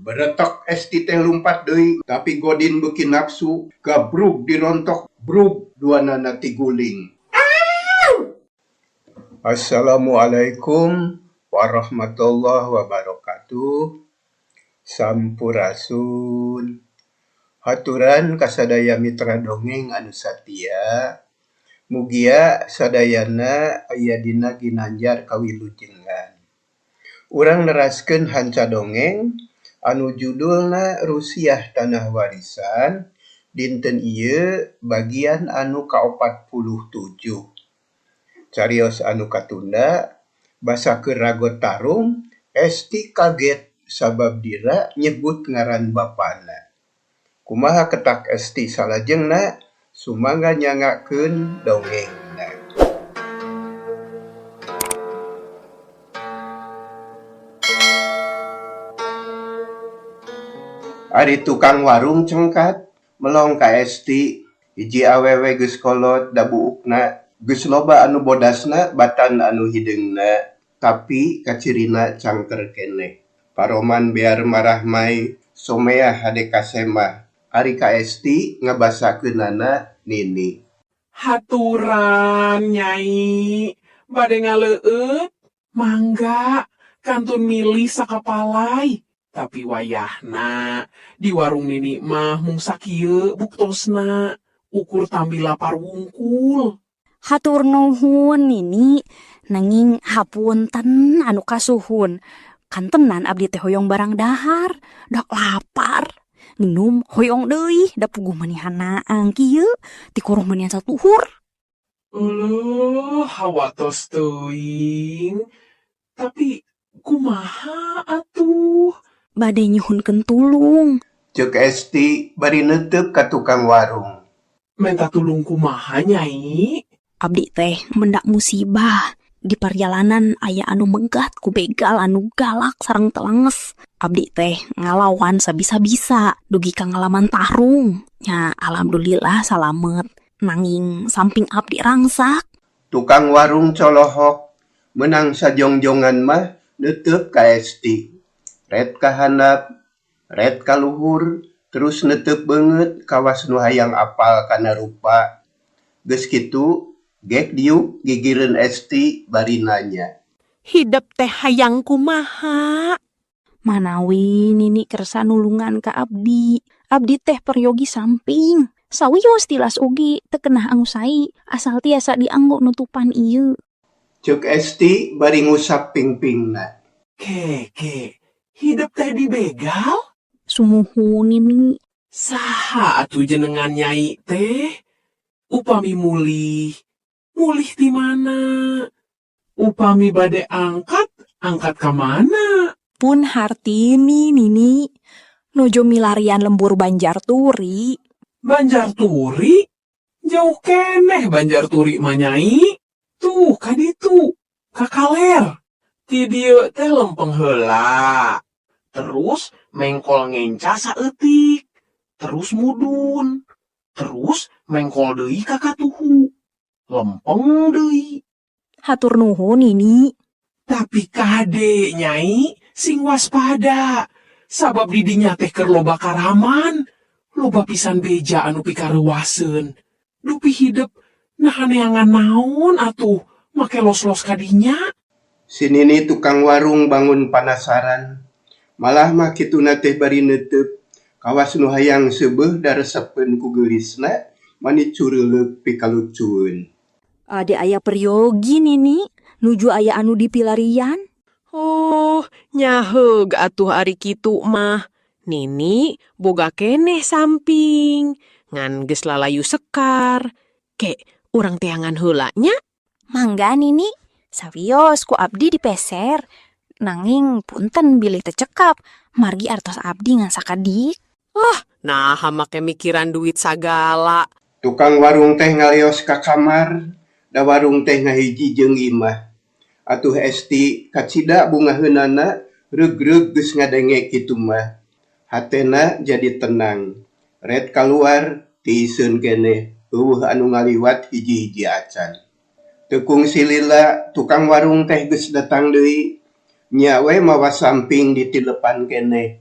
Beretek Esti teh lumpat deui, tapi Godin beuki nafsu, gabrug dirontok, brug duanana tiguling. Assalamualaikum warahmatullahi wabarakatuh. Sampurasun. Haturan kasadaya mitra dongeng anu satia. Mugia sadayana aya dina ginanjar kawilujengan. Urang neraskeun hanca dongeng anu judulna Rusiah Tanah Warisan dinten ieu bagian anu ka-47. Carios anu katunda basa keur ragot tarung Esti kaget sabab Dira nyebut ngaran bapana. Kumaha ketak Esti salajengna sumangga nyangakeun dongengna. Ari tukang warung cengkat melong ka Esti hiji awewe geus kolot da buukna geus loba anu bodasna batan anu hideungna tapi kacirina cangker keneh. Paroman bear marahmai someah hade ka semah ari ka Esti ngabasakeunana Nini. Haturan Nyai, bade ngaleueut, mangga kantun milih sakapalay. Tapi wayahna di warung Nini mah mung sakieu buktosna, ukur tambi lapar wungkul. Hatur nuhun Nini, nanging hapunten anu kasuhun. Kantenan abdi teh hoyong barang dahar, dak lapar. Nginum hoyong deui, da puguh manihanaang kieu, tikoroh manihan satuhur. Euleuh, hawatos teuing. Tapi kumaha atuh? Bade nyuhunkeun tulung. Ceuk Esti bari neuteup ka tukang warung. Menta tulung kumaha Nyai? Abdi teh mendak musibah. Di parjalanan aya anu megat ku begal anu galak sareng telanges. Abdi teh ngalawan sabisa-bisa dugi ka ngalaman tarung. Nya alhamdulillah salamet. Nanging samping abdi rangsak. Tukang warung colohok menang sajongjongan mah neuteup ka Esti. Ret ka handap, ret ka luhur, terus neuteup beungeut kawas nu hayang apal kana rupa. Geus kitu gek diuk gigireun Esti bari nanya. Hidep teh hayang kumaha? Manawi Nini kersa nulungan ka abdi. Abdi teh peryogi samping. Sawios tilas ugi teu keunah angusai asal tiasa dianggo nutupan ieu. Ceuk Esti bari ngusap pingpingna. Keke, hidep teh dibegal? Sumuhun Nini. Saha atuh jenengan Nyai teh? Upami mulih, mulih ti mana? Upami bade angkat, angkat ka mana? Pun Hartini Nini. Nuju milarian lembur Banjar Turi. Banjar Turi? Jauh keneh Banjar Turi mah Nyai. Tuh ka ditu, ka kaler. Ti dieu teh lempeng heula. Terus mengkol ngenca saeutik. Terus mudun. Terus mengkol deui ka katuhu. Lempeng deui. Hatur nuhun Nini. Tapi kade Nyai, sing waspada. Sabab di dinya teh keur loba karaman. Loba pisan beja anu pikareuwaseun. Dupi hidep naha neangan naon atuh make los-los ka dinya. Si Nini tukang warung bangun panasaran. Malah mah kituna teh bari neuteup. Kawas nu hayang seubeuh daresepeun ku geulisna mani cureuleuk pikalucueun. Ade aya peryogi Nini, nuju aya anu dipilarian. Oh, nyaheug atuh ari kitu mah. Nini boga keneh samping, ngan geus lalayu sekar. Ke, urang teangan heula nya? Mangga Nini, sawios ku abdi dipeser. Nanging punten bilih teu cekap, margi artos abdi ngan sakedik. Ah, naha make mikiran duit sagala. Tukang warung teh ngaleos ka kamar, da warung teh ngahiji jeung imah. Atuh Esti kacida bungaheunana reug-reug geus ngadenge kitu mah. Hatena jadi tenang. Ret kaluar tiiseun keneh eueuh anu ngaliwat hiji-hiji acan. Teu kungsi lila tukang warung teh geus datang deui. Nya we mawa samping ditilepan keneh.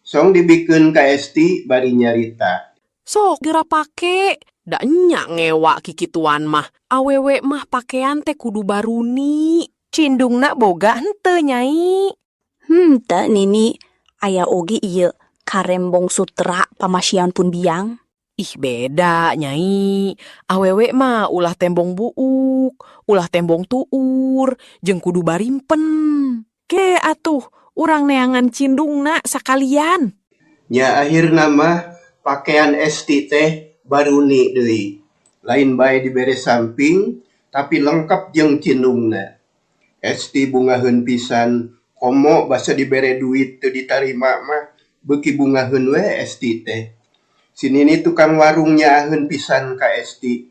Song dibikeun ka Esti bari nyarita. Sok gera pake. Da enya ngewa kikituan mah. Awewe mah pakean teh kudu baruni. Cindungna boga henteu, Nyai? Henteu, Nini, aya oge ieu karembong sutra pamasihan pun biang. Ih, beda, Nyai. Awewe mah ulah tembong buuk, ulah tembong tuur, jeung kudu barimpen. Ke atuh, urang neangan cindungna sakalian. Nya akhirna mah pakean Esti teh baruni deui. Lain bae dibere samping, tapi lengkap jeung cindungna. Esti bungaheun pisan, komo basa dibere duit teu ditarima mah beuki bungaheun we Esti teh. Si Nini tukang warung nyaaheun pisan ka Esti.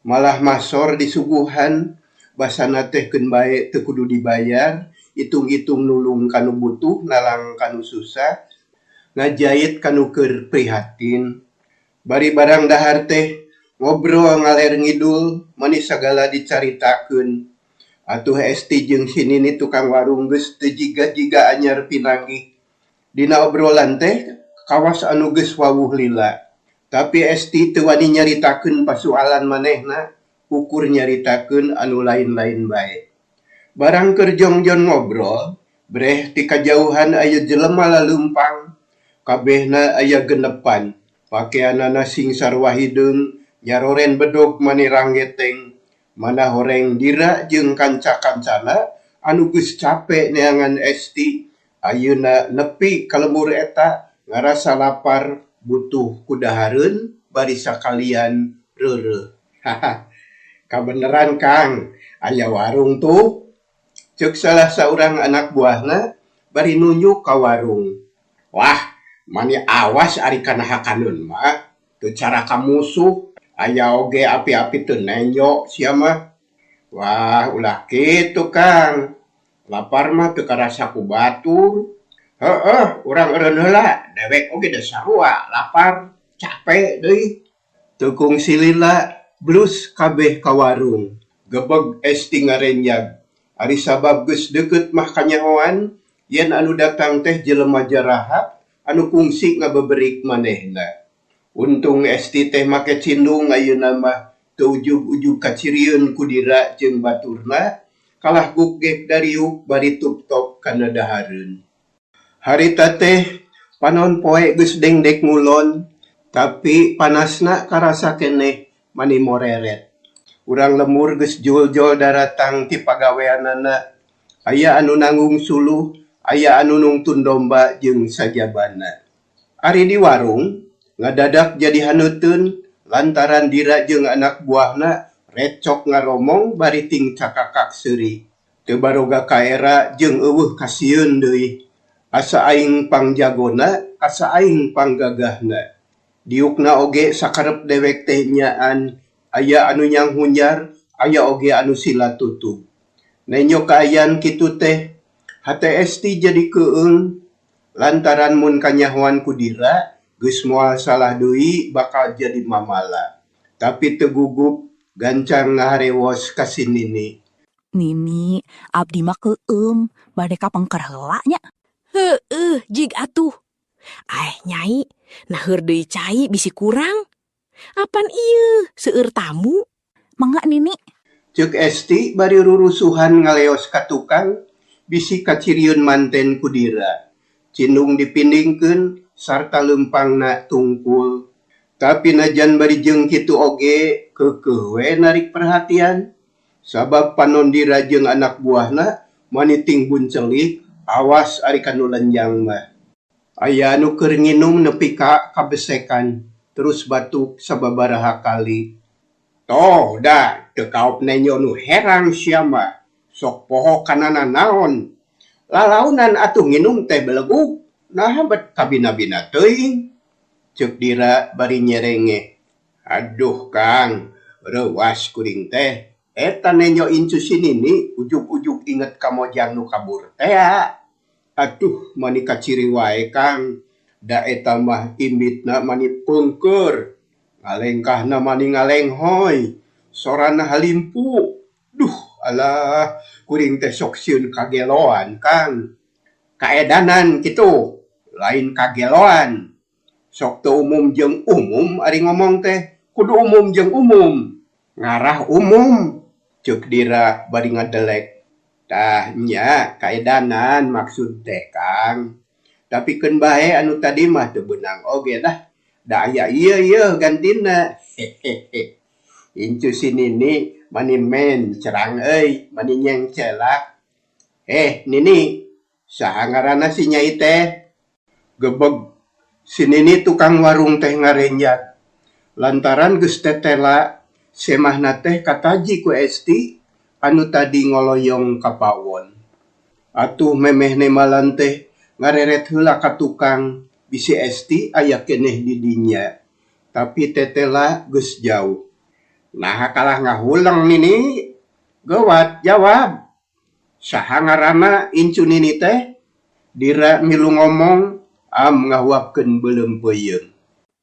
Malah masor disuguhan, basana teh keun bae teu kudu dibayar, itung-itung nulung ka nu butuh, nalang ka nu susah, ngajait ka nu keur prihatin. Bari barang dahar teh ngobrol ngaler ngidul, mani sagala dicaritakeun. Atuh Esti jeung si Nini tukang warung geus teu jiga-jiga anyar pinanggih. Dina obrolan teh kawas anu geus wawuh lila. Tapi Esti teu wani nyaritakeun pasualan manehna, ukur nyaritakeun anu lain-lain bae. Barang keur jongjon ngobrol, breh ti kajauhan aya jelema laleumpang, kabehna aya genepan. Pakeanana sing sarua hideung, nyaroren bedog mani ranggeteng. Mana horeng Dira jeung kanca-kancana anu geus cape neangan Esti, ayeuna nepi ka lembur eta ngarasa lapar butuh kudahareun bari sakalian reureuh. Haha, kabeneran Kang, aya warung tuh. Ceuk salah saurang anak buahna bari nunjuk ka warung. Wah, mani awas ari kana hakaneun mah, teu cara ka musuh, aya oge api-api teu nenjo sia mah. Wah, ulah kitu Kang. Lapar mah teu karasa ku batur. Heueuh, urang eureun heula, dewek oge da sarua lapar, cape deui. Teu kungsi lila, blus kabeh ka warung. Gebeg Esti ngarenjag. Ari sabab geus deukeut mah kanyahoan yen anu datang teh jelema jarahat anu kungsi ngabeberik manehna. Untung Esti teh make cindung ayeuna mah teu ujug-ujug kacirieun ku Dira jeung baturna, kalah guggek dariuk bari tup-top kana dahareun. Harita teh panon poe geus dengdek ngulon, tapi panasna karasa keneh mani moreret. Urang lembur geus jul-jol daratang ti pagaweanana. Aya anu nanggung suluh, aya anu nungtun domba jeung sajabana. Ari di warung, ngadadak jadi haneuteun lantaran Dira jeung anak buahna recok ngaromong bari ting cakakak seuri. Teu baroga kaera jeung eueuh kasieun deui. Asa aing pangjagona, asa aing panggagahna. Diukna oge sakarep dewek teh nyaan, aya anu nyanghunjar, aya oge anu sila tutug. Nenjo kaayaan kitu teh, hate Esti jadi keueung lantaran mun kanyahoan ku Dira geus moal salah deui bakal jadi mamala. Tapi teu gugup gancang ngaharewos ka si Nini. Nini, abdi mah keueum, bade ka pengker heula nya. Heueuh, jig atuh. Aeh, Nyai, naheur deui cai bisi kurang. Apan ieu seueur tamu? Mangga, Nini. Ceuk Esti bari rurusuhan ngaleos ka tukang bisi kacirieun manten ku Dira. Cindung dipindingkeun sarta leumpangna tungkul. Tapi najan bari jeung kitu oge keukeuh we narik perhatian. Sabab panon Dira jeung anak buahna mani ting buncelik, awas ari kanu lenjang mah. Aya anu keur nginum nepi ka kabesekan, terus batuk sababaraha kali. Toh da teu kaop nenjo nu herang sia mah, sok poho kana nanaon. Lalaunan atuh nginum teh belegug, naha bet kabina-bina teuing. Ceuk Dira bari nyerenge. Aduh Kang, reuwas kuring teh. Eta nenjo incu si Nini ujug-ujug inget ka mojang nu kabur tea. Aduh mani kaciri wae Kang, da eta mah imitna mani peungkeur, ngalengkahna mani ngalenghoy, sorana halimpu. Duh alah, kuring teh sok sieun kageloan Kang. Kaedanan kitu. Lain kageloan. Sok teu umum jeung umum ari ngomong teh kudu umum jeung umum. Ngarah umum ceuk Dira bari ngadelek. Tah nya kaedanan maksud teh Kang. Tapi keun bae anu tadi mah teu beunang oge dah. Da aya ieu yeuh gantina. Hehehe. Incu si Nini mani mencerang euy, mani nyengcelak. Eh Nini, saha ngaranna si Nyai teh? Gebeg si Nini tukang warung teh ngarenjat. Lantaran geus tetela, semahna teh kataji ku Esti anu tadi ngoloyong ka pawon. Atuh memeh nembalan teh ngareret heula ka tukang, bisi Esti aya keneh di dinya. Tapi tetela geus jauh. Naha kalah ngahuleng Nini? Geuwat jawab. Saha ngaranna incu Nini teh? Dira milu ngomong am ngahuapkeun beuleum peuyeum.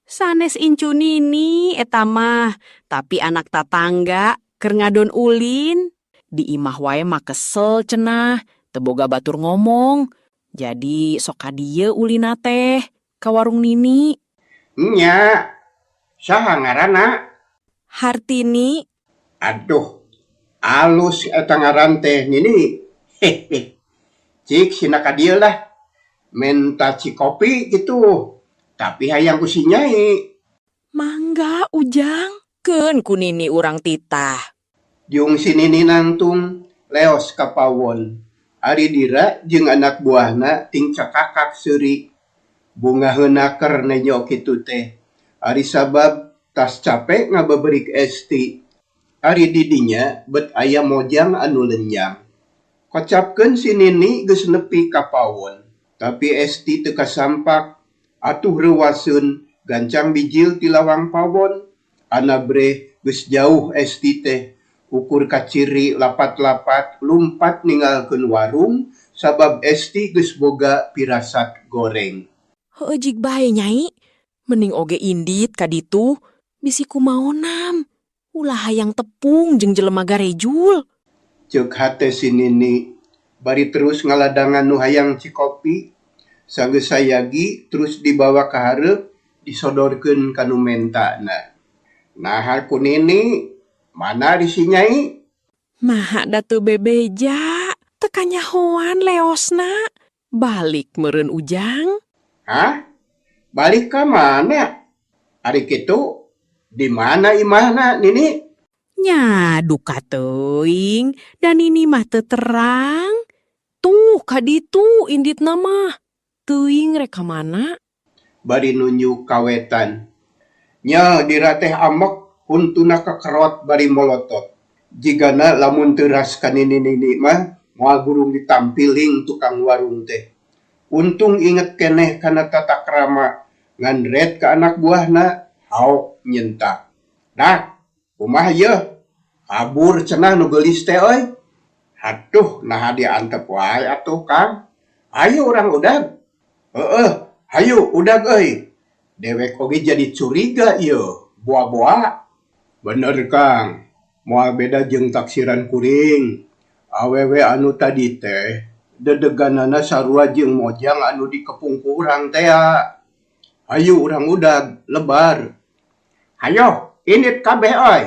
Sanes incu Nini eta mah, tapi anak tatangga keur ngadon ulin. Di imah wae mah kesel cenah, teu boga batur ngomong. Jadi sok ka dieu ulina teh, ka warung Nini. Nya, saha ngaranna? Hartini. Aduh, alus eta ngaran teh Nini. Hehe. Cik sina ka dieu lah. Menta cikopi kitu. Tapi hayang ku si Nyai. Mangga Ujang, keun ku Nini urang titah. Jung si Nini nangtung leos ka pawon. Ari Dira jeung anak buahna ting cakakak seuri. Bungaheun keur nenjo kitu teh. Ari sabab tas cape ngabeberik Esti. Ari di dinya bet aya mojang anu lenyang. Kocapkeun si Nini geus nepi ka pawon. Tapi Esti teu kasampak. Atuh reuwaseun gancang bijil ti lawang pawon. Anabreh geus jauh Esti teh. Ukur kaciri lapat-lapat lumpat ninggalkeun warung sabab Esti geus boga pirasat goreng. Heueuh jig bae Nyai. Mending oge indit ka ditu, bisi kumaonam. Ulah hayang tepung jeung jelema garejul. Ceuk hate si Nini bari terus ngaladangan nu hayang cikopi. Sanggeus sayagi terus dibawa ka hareup disodorkeun ka nu mentana. Naha ku Nini, mana ari si Nyai? Maha da teu bebeja, teu kanyahoan leosna. Balik meureun Ujang. Hah? Balik ka mana? Ari kitu di mana imahna Nini? Nya duka teuing, da Nini mah teu terang. Tuh ka ditu inditna mah. Teuing rek ka mana? Bari nunjuk ka wetan. Nya Dira teh ambek huntuna kekerot bari molotot. Jigana lamun teu ras ka Nini-nini mah moal burung ditampiling tukang warung teh. Untung inget keneh kana tata krama ngan ret ka anak buahna haok nyentak. Dah, kumaha yeuh? Kabur cenah nu geulis teh euy. Haduh, naha diantep wae atuh Kang. Hayu urang udag. Heueuh, hayu udag euy. Dewek oge jadi curiga ieu, boa-boa. Bener Kang, moal beda jeung taksiran kuring. Awewe anu tadi teh dedeganana sarua jeung mojang anu dikepung ku urang tea. Hayu urang udag, lebar. Hayoh, indit kabeh euy.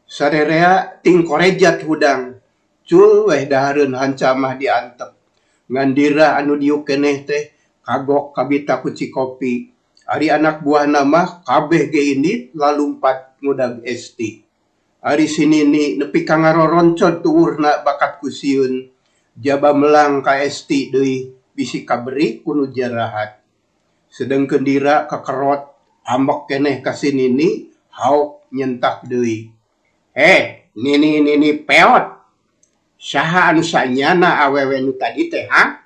Sarerea ting korejat hudang. Cul weh dahareun hanca mah diantep. Ngan Dira anu diuk keneh teh kagok kabita ku cikopi. Ari anak buahna mah kabeh ge indit lalumpat ngudag Esti. Ari si Nini nepi ka ngaroroncod tuurna bakat ku sieun. Jaba melang ka Esti deui bisi kaberi ku nu jarahat. Sedengkeun Dira kekerot ambek keneh ka si Nini haok nyentak deui. Eh, Nini Nini peot. Saha anu sanyana awewe nu tadi teh, ha?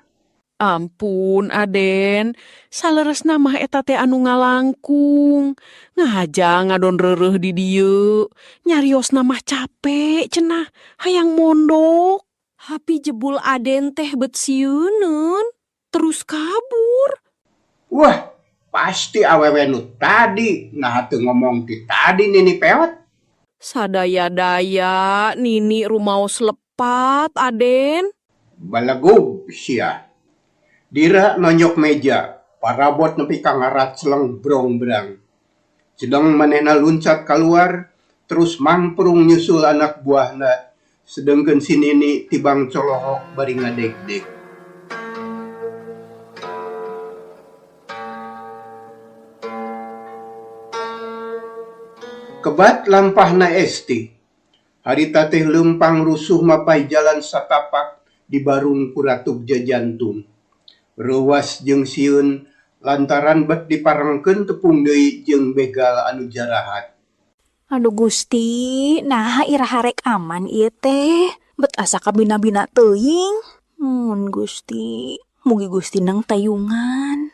Ampun, Aden. Saleresna mah eta teh anu ngalangkung. Ngahaja ngadon reureuh di dieu. Nyariosna mah capek cenah, hayang mondok. Hapi jebul Aden teh bet sieuneun, terus kabur. Wah, pasti awewe nu tadi. Nah teu ngomong ti tadi Nini peot. Sadaya-daya Nini rumaos lepat, Aden. Balegug sia. Dira nonjok meja. Parabot nepi ka ngaracleng brongbrang. Jedeng manehna luncat kaluar, terus mangprung nyusul anak buahna, sedengkeun si Nini tibang colohok bari ngadegdeg. Kebat lampahna Esti. Harita teh leumpang rusuh mapay jalan satapak dibarung ku ratug jajantung. Reuwas jeung sieun lantaran bet diparengkeun tepung deui jeung begal anu jarahat. Aduh Gusti, naha iraha rek aman ieu teh? Bet asa kabina-bina teuing. Mun Gusti, mugi Gusti nangtayungan.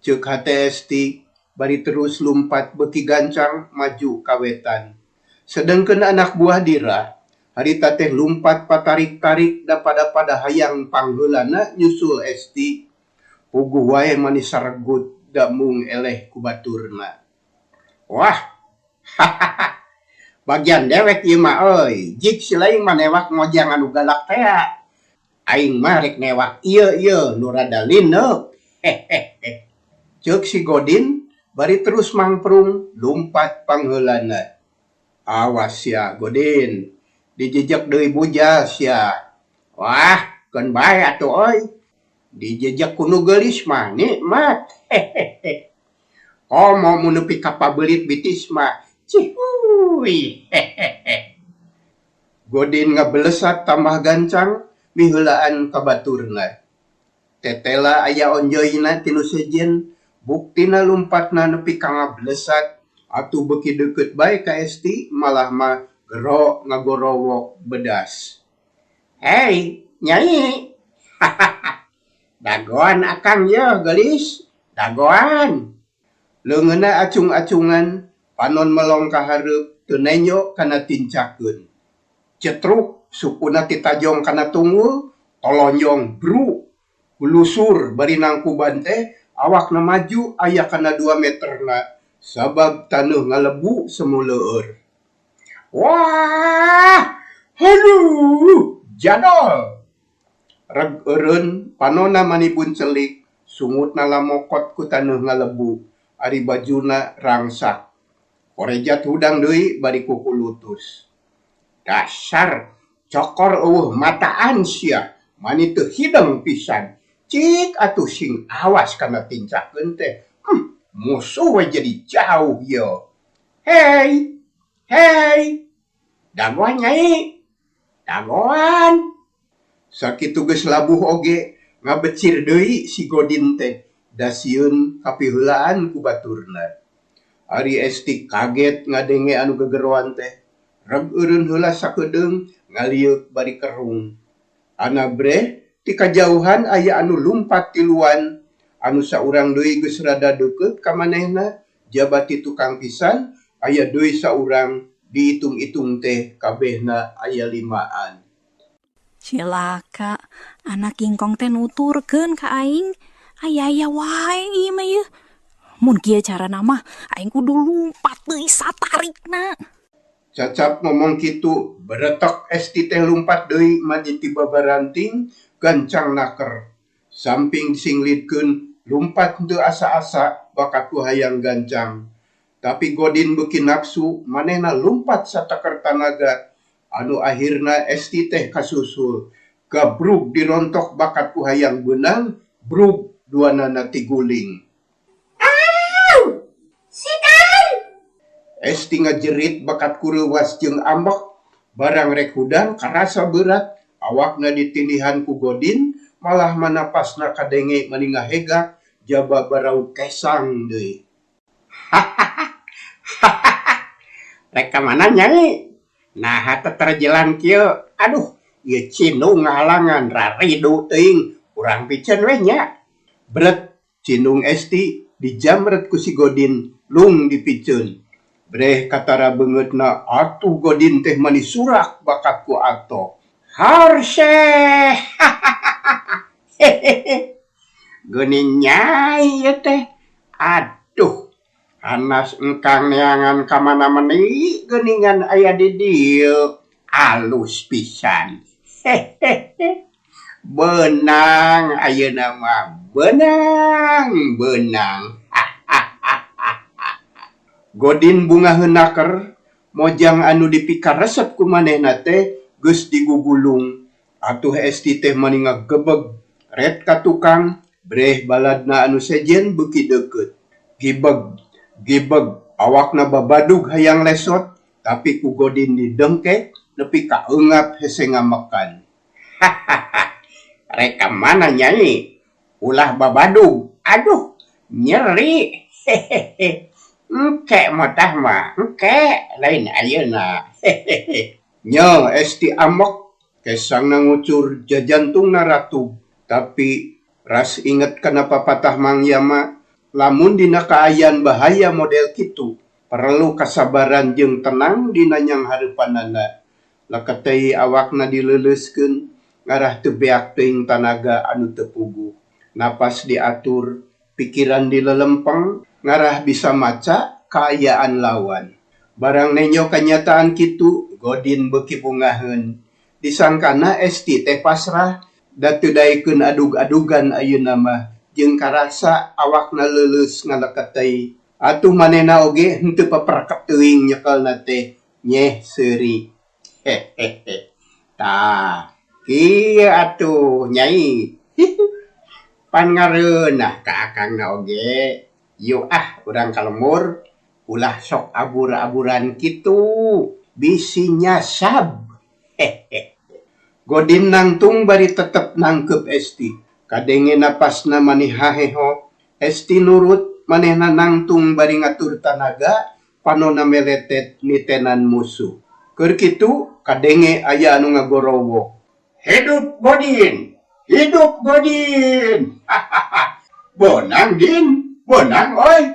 Ceuk hate Esti bari terus lumpat beuki gancang maju ka wetan. Sedengkeun anak buah Dira, harita teh lumpat patarik-tarik da pada-pada hayang pangheulana nyusul Esti. Puguh wae mani saregut da mung eleh ku baturna. Wah, hahaha. Bagian dewek ieu mah euy, jig si laing mah newak ngojang anu galak tea. Aing mah rek newak ieu ieu nu rada lineuk. Hehehe. Ceuk si Godin bari terus mangprung lumpat pangheulana. Awas sia Godin, dijejek deui bujal sia. Wah, keun bae atuh euy. Dijejek ku nu geulis mah nikmat. Hehehe. Komo mun nepi ka pabelit bitis mah. Cihuy. Hehehe. Godin ngabelesat tambah gancang miheulaan ka baturna. Tetela aya onjoyna ti nu sejen, buktina lumpatna nepi ka ngablesat atuh beuki deukeut bae ka Esti malah mah gero ngagorowok bedas. Hei, Nyai. Hahaha. Dagoan akang yeuh geulis, dagoan. Leungeunna acung-acungan, panon melong ka hareup teu nenjo kana tincakeun. Cetruk sukuna titajong kana tunggul, tolonjong bru. Kulusur bari nangkuban teh awakna maju aya kana dua meterna sabab taneuh ngalebu semuleueur. Wah! Haduh! Jadol! Reg eureun panonna mani buncelik, sungutna lamokot ku taneuh ngalebu, ari bajuna rangsak. Korejat hudang deui bari kukulutus. Dasar cokor eueuh mataan sia, mani teu hideng pisan. Cik atuh sing awas kana tincakeun teh. Musuh we jadi jauh ieu. Hei! Hei! Dagoan Nyai! Dagoan! Sakitu geus labuh oge ngabecir deui si Godin teh da sieun kapiheulaan ku baturna. Ari Esti kaget ngadenge anu gegeroan teh. Reg eureun heula sakedeung ngalieuk bari kerung. Anabreh ti kajauhan aya anu lumpat tiluan anu saurang deui geus rada deukeut ka manehna jaba ti tukang pisan aya deui saurang diitung-itung teh kabehna aya limaan. Cilaka, anak kingkong teh nuturkeun ka aing, aya-aya wae ieu mah yeuh. Mun kieu carana mah aing kudu lumpat deui satarikna. Cacap ngomong kitu, beretek Esti teh lumpat deui maju ti babaranting gancang naker. Samping disinglidkeun lumpat henteu asa-asa bakat ku hayang gancang. Tapi Godin beuki nafsu manehna lumpat sataker tanaga. Anu akhirna Esti teh kasusul. Gabrug dirontok bakat ku hayang beunang, brug duanana tiguling. Au! Setan! Esti ngajerit bakat ku reuwas jeung ambek, barang rek hudang karasa beurat, awakna ditindihan ku Godin, malah manapasna kadenge mani ngahegak jaba barau kesang deui. Hahaha. Rek ka mana Nyai? Naha teterjelan kieu. Aduh, ieu cindung ngahalangan raridu teuing, urang piceun we nya. Bret, cindung Esti dijamret ku si Godin, lung dipiceun. Breh katara beungeutna atuh Godin teh mani surak bakat ku Ato. Harseh. Hahaha. Hehehe. Geuning Nyai ieu teh. Aduh. Hanas engkang neangan ka mana meni geuningan aya di dieu. Alus pisan. Hehehe. Beunang ayeuna mah. Beunang, beunang. Godin bungaheun naker, mojang anu dipikaresep ku manehna teh geus digugulung. Atuh Esti teh mani ngagebeg, ret ka tukang, breh baladna anu sejen beuki deukeut. Gibeg, gibeg, awakna babadug hayang lesot, tapi ku Godin didengkek nepi ka eungap hese ngamekan. Hahaha, rek ka mana Nyai? Ulah babadug, aduh, nyeri. Hehehe, engke motah mah, engke, lain ayeuna. Hehehe. Nya Esti ambek, kesangna ngucur, jajantungna ratug. Tapi ras inget kana papatah Mang Yama, lamun dina kaayaan bahaya model kitu, perlu kasabaran jeung tenang dina nyanghareupanana. Leketei awakna dileuleuskeun, ngarah teu beak teuing tanaga anu teu puguh. Napas diatur, pikiran dilelempeng, ngarah bisa maca kaayaan lawan. Barang nenjo kanyataan kitu, Godin beuki bungaheun. Disangkana Esti teh pasrah, da teu daekeun adug-adugan ayeuna mah jeung karasa awakna leuleus ngaleketei. Atuh manehna oge henteu paperekep teuing nyekelna teh, nyeh seuri. Hehehe. Tah, kieu atuh Nyai. Pan ngareunah ka akangna oge. Yuk ah urang ka lembur, ulah sok abur-aburan kitu, bisi nyasab. Hehehe. Godin nangtung bari tetep nangkeup Esti. Kadenge napasna mani haheho. Esti nurut, manehna nangtung bari ngatur tanaga, panonna meletet nitenan musuh. Keur kitu, kadenge aya anu ngagorowok. Hidup Godin! Hidup Godin! Hahaha. Beunang Din, beunang oi.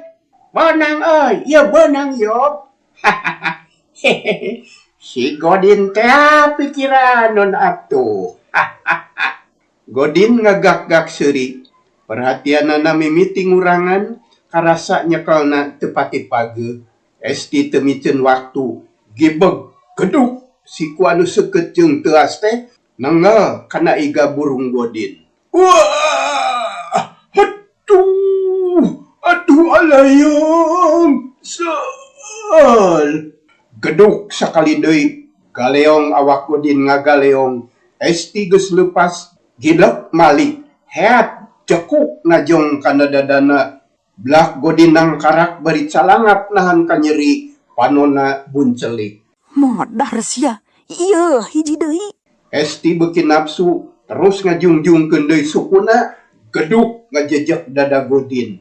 Beunang oi, ieu beunang yo. Hahaha. Hehehe. Si Godin teh pikiran atuh. Hahaha. Godin ngagak-gak seuri. Perhatianana mimiti ngurangan, karasa nyekelna teu pati pageuh. Esti teu miceun waktu, gibeg, geduk, siku anu seukeut jeung teuas teh nengel kana iga burung Godin. Wah! Aduh! Aduh alayong! Seul! Geduk sakali deui, galeong awak Godin ngagaleong. Esti geus leupas, gidek malik, heat jekuk najong kana dadana. Blak Godin nangkarak bari calangap nahan kanyeri, panonna buncelik. Modar sia. Ieu hiji deui. Esti beuki nafsu, terus ngajungjungkeun deui sukuna, geduk ngajejek dada Godin.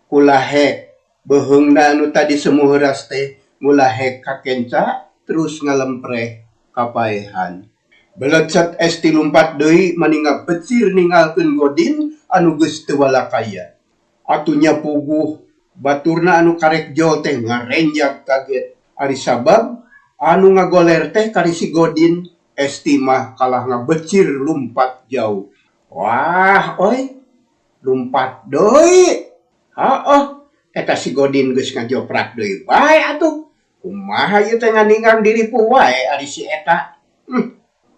Kulahek, beuheungna anu tadi semu heuras teh mulahek kakenca terus ngalempreh kapaehan. Belecet Esti lumpat deui mani ngabecir ninggalkeun Godin anu geus teu walakaya. Atuh nya puguh, baturna anu karek jol teh ngarenjag kaget. Ari sabab anu ngagoler teh kari si Godin, Esti mah kalah ngabecir lumpat jauh. Wah oi, lumpat deui. Heueuh, eta si Godin geus ngajoprak deui bae atuh. Kumaha ieu teh nganinggang diripuh wae ari si eta.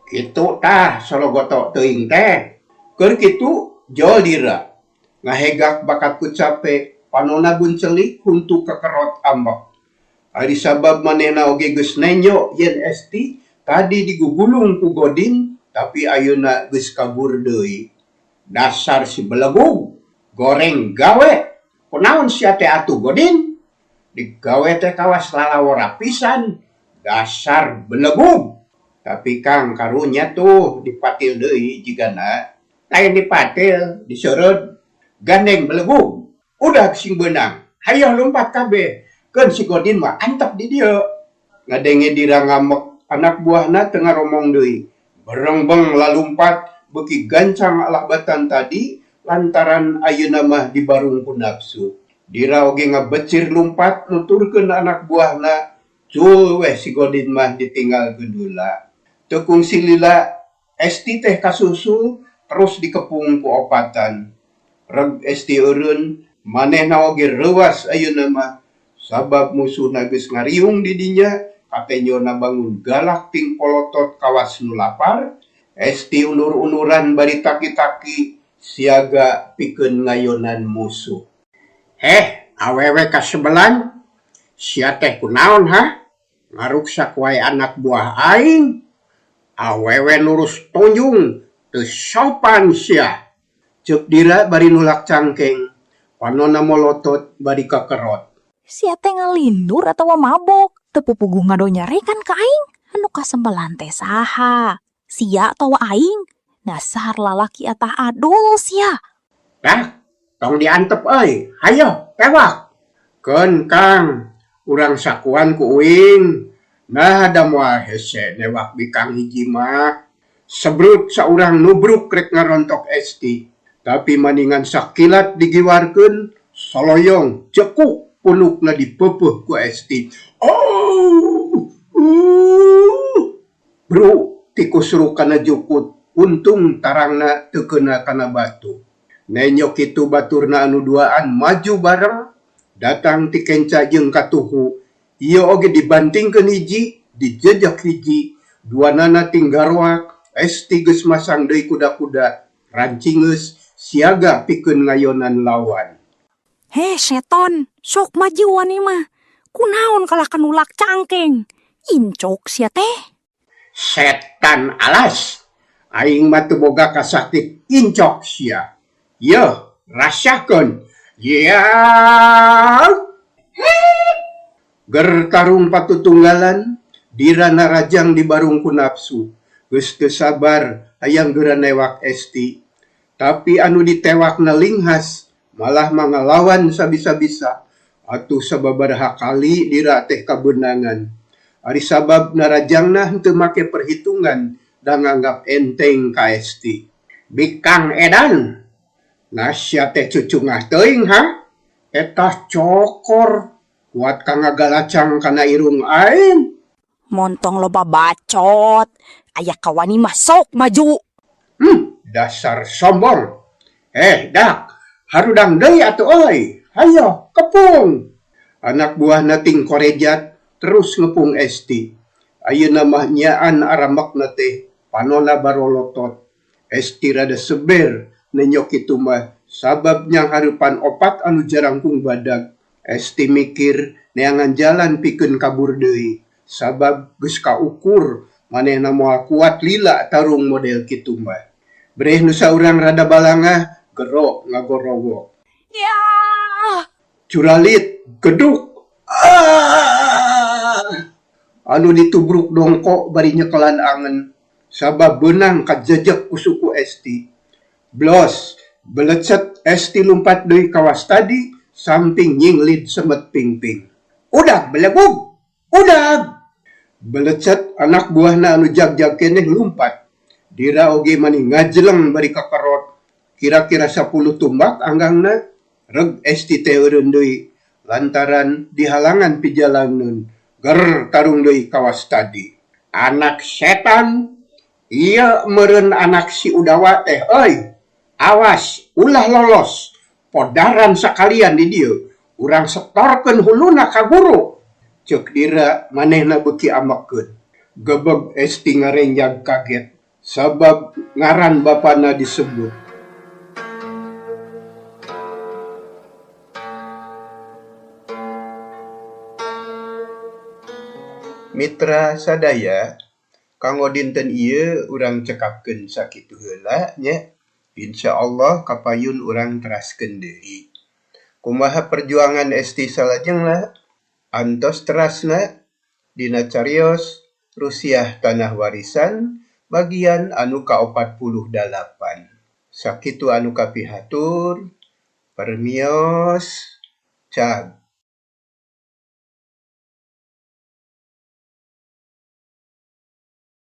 Kitu tah sologoto teuing teh. Keur kitu jol dira. Ngahegak bakat ku cape, panonna buncelik huntu kekerot ambek. Ari sabab manehna oge geus nenjo yen Esti tadi digugulung ku Godin, tapi ayeuna geus kabur deui. Dasar si belegug, goreng gawe. Kunaon sia teh atuh Godin? Digawe teh kawas lalawora pisan. Dasar belegug. Tapi Kang karunya tuh dipatil deui jigana. Lain dipatil, diseureud. Gandeng belegug. Udah sing beunang. Hayoh lumpat kabeh. Keun si Godin mah antep di dieu. Ngadenge dira ngambek, anak buahna teu ngaromong deui. Berengbeng lalumpat beuki gancang alah batan tadi lantaran ayeuna mah dibarung ku nafsu. Dira oge ngabecir lumpat nuturkeun anak buahna, cul weh si Godin mah ditinggalkeun heula. Teu kungsi lila, Esti teh kasusul terus dikepung ku opatan. Reg Esti eureun, manehna oge reuas ayeuna mah. Sabab musuhna geus ngariung di dinya, katenjona bangun galak ting polotot kawas nu lapar. Esti undur-unduran bari taki-taki siaga pikeun ngayonan musuh. Heh, awewe kasebelan, sia teh kunaon hah? Ngaruksak wae anak buah aing. Awewe nurus tonjung, teu sopan sia. Ceuk Dira bari nulak cangkeng, panonna molotot bari kakerot. Sia teh ngalindur atawa mabok, teu pupuguh ngadonyarekan ka aing. Anu kasembelan teh saha? Sia atawa aing? Dasar lalaki atah adul sia. Dah, tong diantep euy, hayo tewak. Keun Kang, urang sakuan ku uing. Nah da moal hese newak bikang hiji mah. Sebrut saurang nubruk rek ngarontok Esti. Tapi maningan sakilat digiwarkeun, soloyong cekuk punukna dipeupeuh ku Esti. Oh! Bru tikusruk kana jukut, untung tarangna teu keuna kana batu. Nenyok kitu baturna anu duaan maju bareng, datang ti kenca jeung katuhu. Ieu oge dibantingkeun hiji, dijejek hiji, duanana tinggaroak. Esti geus masang deui kuda-kuda, rancingeus siaga pikeun ngayonan lawan. Heh seton, sok majuan ieu mah. Kunaon kalah ka nulak cangkeng. Incok sia teh. Setan alas, aing mah teu boga kasakti incok sia. Yeuh, rasakeun. Yeaah! Ger tarung patutunggalan, Dira narajang dibarung ku nafsu. Geus teu sabar hayang geura newak Esti. Tapi anu ditewakna linghas, malah mangalawan sabisa-bisa. Atuh sababaraha kali Dira teh kabeunangan. Ari sabab narajangna henteu make perhitungan da nganggap enteng ka Esti. Bikang edan! Nah sia teh cucungah teuing ha? Etah cokor, kuat ka ngagalacang kana irung aing. Montong loba bacot, aya kawani mah sok maju. Dasar sombong. Eh, dak, harudang deui atuh euy. Hayo, kepung. Anak buahna ting korejat terus ngepung Esti. Ayeuna mah nyaan aramekna teh, panona barolotot. Esti rada seber nenyok kitu mah sabab nyanghareupan opat anu jarangkung badag. Esti mikir neangan jalan pikeun kabur deui. Sabab geus kaukur manehna moal kuat lila tarung model kitu mah. Breh nu saurang rada balangah gero ngagorowok. Yah! Curalit geduk. Ah! Anu ditubruk dongko bari nyekelan angen. Sabab beunang kajejek ku suku Esti. Blos, belecet Esti lumpat deui kawas tadi samping nyinglid semet pingping. Udag belegug! Udag! Belecet anak buahna anu jag-jag keneh lumpat. Dira oge mani ngajeleng bari kakerot. Kira-kira 10 tumbak anggangna reg Esti teh eureun deui lantaran dihalangan pijalaneun. Ger tarung deui kawas tadi. Anak setan! Ieu meureun anak si Udawa teh euy. Awas, ulah lolos. Podaran sakalian di dieu. Urang setorkeun huluna ka guru. Ceuk Dira manehna beuki amekeun. Gebeg Esti ngarenjag kaget sabab ngaran bapana disebut. Mitra sadaya, kanggo dinten ieu urang cekapkeun sakitu heula nya. Insyaallah kapayun urang teraskeun deui. Kumaha perjuangan Esti salajengna? Antos terasna dina carios Rusiah Tanah Warisan bagian anu ka-48. Sakitu anu kapihatur, permios, cag.